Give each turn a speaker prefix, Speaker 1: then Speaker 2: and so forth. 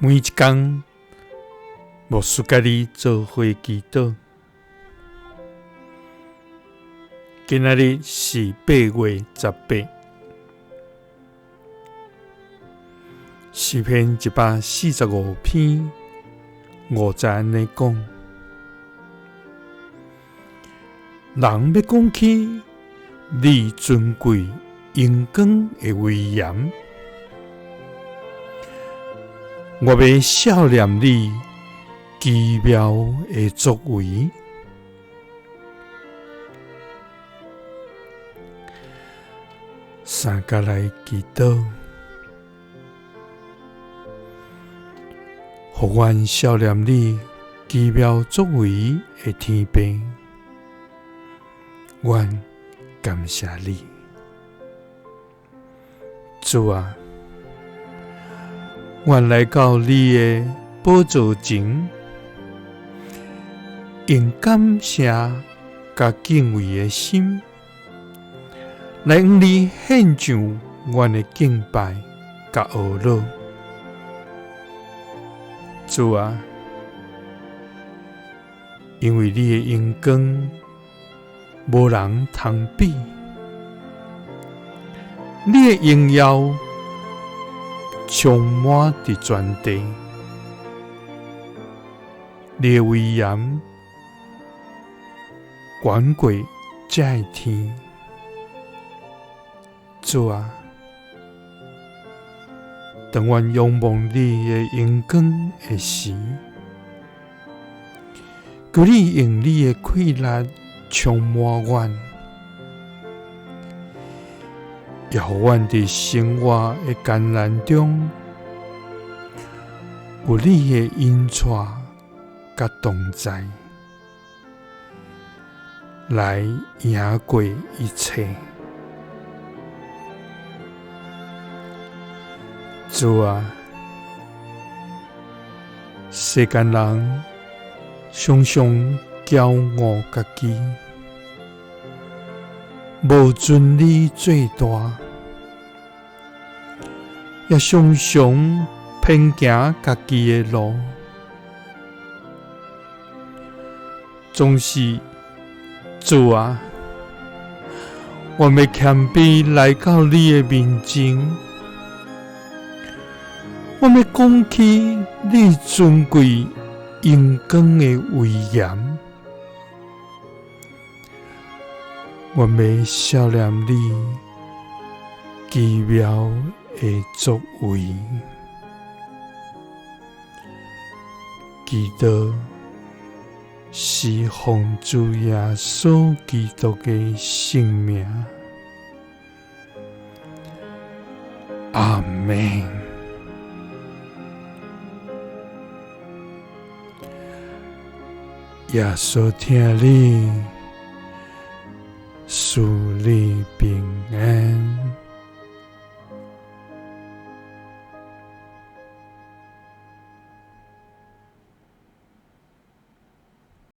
Speaker 1: 每一工，牧师佮你做伙祈祷。今仔日是8月18，诗篇145篇5节按呢讲：人欲讲起你尊贵荣光的威严，我欲肖念你奇妙的作为。三加来祈祷，予阮肖念你奇妙作为的天父，阮感谢你，主啊，阮来到你的宝座前，用感谢佮敬畏的心，来向你献上阮的敬拜佮呵咾。主啊，因为你的荣光无人通比，你的荣耀充满伫全地，你的威严悬过这个天。主啊，当阮仰望你的荣光的时，求你用你的气力充满阮，也予阮伫生活的艰难中，有你的引带佮同在，来赢过一切。主啊，世间人常常骄傲家己，无尊你最大，也常常偏行家己的路，总是主啊，我欲谦卑来到你的面前，我欲讲起你尊贵荣光的威严，我欲肖念你奇妙的作为，祈祷是奉主耶稣基督的圣名，阿们。耶稣疼你，赐你平安。